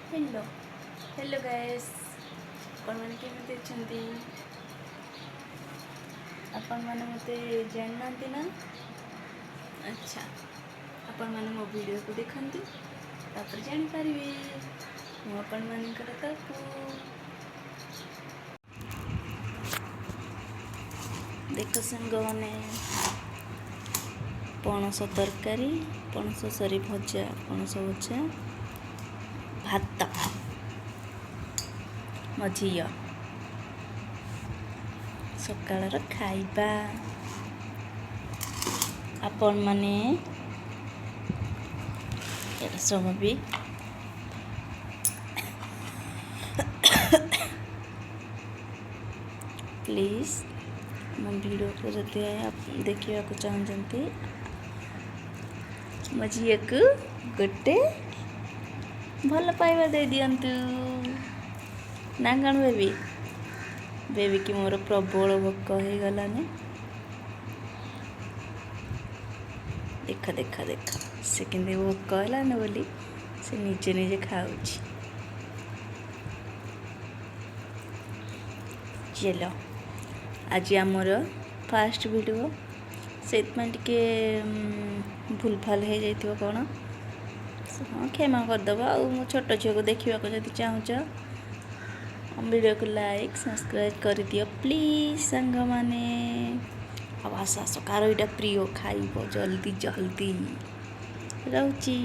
Hello hello guys, ଆପଣମାନେ କେମିତି ଅଛନ୍ତି? ଆପଣମାନେ ମୋତେ ଜାଣିନାହାନ୍ତି ନା? ଆଚ୍ଛା, ଆପଣମାନେ ମୋ ଭିଡ଼ିଓକୁ ଦେଖନ୍ତୁ, ତାପରେ ଜାଣିପାରିବେ। ମୁଁ ଆପଣମାନଙ୍କର ତପୁ। ଦେଖ ସାଙ୍ଗମାନେ, ପଣସ ତରକାରୀ, ପଣସ ସରି ଭଜା, ପଣସ ଭଜା, ଭାତ, ମୋ ଝିଅ ସକାଳର ଖାଇବା। ଆପଣମାନେ ଏଇଟା ସବୁ ବି ପ୍ଲିଜ୍ ମୋ ଭିଡ଼ିଓକୁ ଯଦି ଦେଖିବାକୁ ଚାହୁଁଛନ୍ତି, ମୋ ଝିଅକୁ ଗୋଟେ ଭଲ ପାଇବା ଦେଇଦିଅନ୍ତୁ ନା କ'ଣ? ବେବି, ବେବିକି ମୋର ପ୍ରବଳ ଭୋକ ହେଇଗଲାନି। ଦେଖ ଦେଖ ଦେଖ, ସେ କେମିତି ଭୋକ ହେଲାନି ବୋଲି ସେ ନିଜେ ନିଜେ ଖାଉଛି। ଚାଲ, ଆଜି ଆମର ଫାଷ୍ଟ ଭିଡ଼ିଓ, ସେଇଥିପାଇଁ ଟିକେ ଭୁଲ ଭାଲ ହେଇଯାଇଥିବ କ'ଣ, ହଁ କ୍ଷମା କରିଦେବ। ଆଉ ମୋ ଛୋଟ ଝିଅକୁ ଦେଖିବାକୁ ଯଦି ଚାହୁଁଛ, ଭିଡ଼ିଓକୁ ଲାଇକ୍ ସବସ୍କ୍ରାଇବ୍ କରିଦିଅ ପ୍ଲିଜ୍ ସାଙ୍ଗମାନେ। ଆଉ ଆସ ଆସ, କାହାର ଏଇଟା ପ୍ରିୟ ଖାଇବ, ଜଲ୍ଦି ଜଲ୍ଦି। ରହୁଛି।